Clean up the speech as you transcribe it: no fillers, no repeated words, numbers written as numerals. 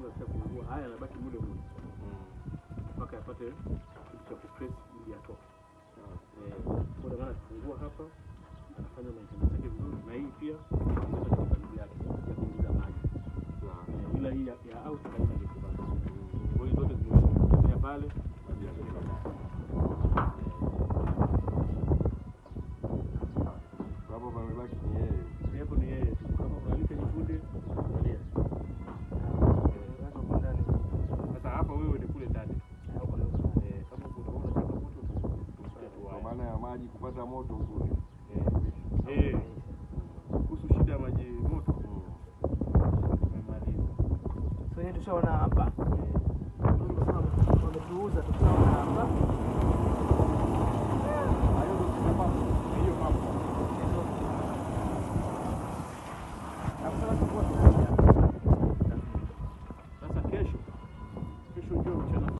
Sababu akishafungua haya yanabaki mule mule mpaka yapate kitu cha kupress ili yatoke. Kwa maana akifungua hapa anafanya maintenance yake vizuri, na hii pia inaongeza katika yake ya kuingiza maji. Ila hii ya out haina kitu bado. Kwa hiyo zote zimetumia pale maji yanatoka ndani. Hapo pamebaki ni yeye. Hapo ni yeye tu. Kama kuna leakage fundi, angalia. Sasa hapa wewe ni kule ndani. Kama utaona changamoto tusikie tu. Kwa maana ya maji kupata moto huko. Kuhusu shida ya maji moto. Tumemaliza. So yeye tushaona hapa. Wametuuza tushaona hapa. Hiyo mambo. Hapo sasa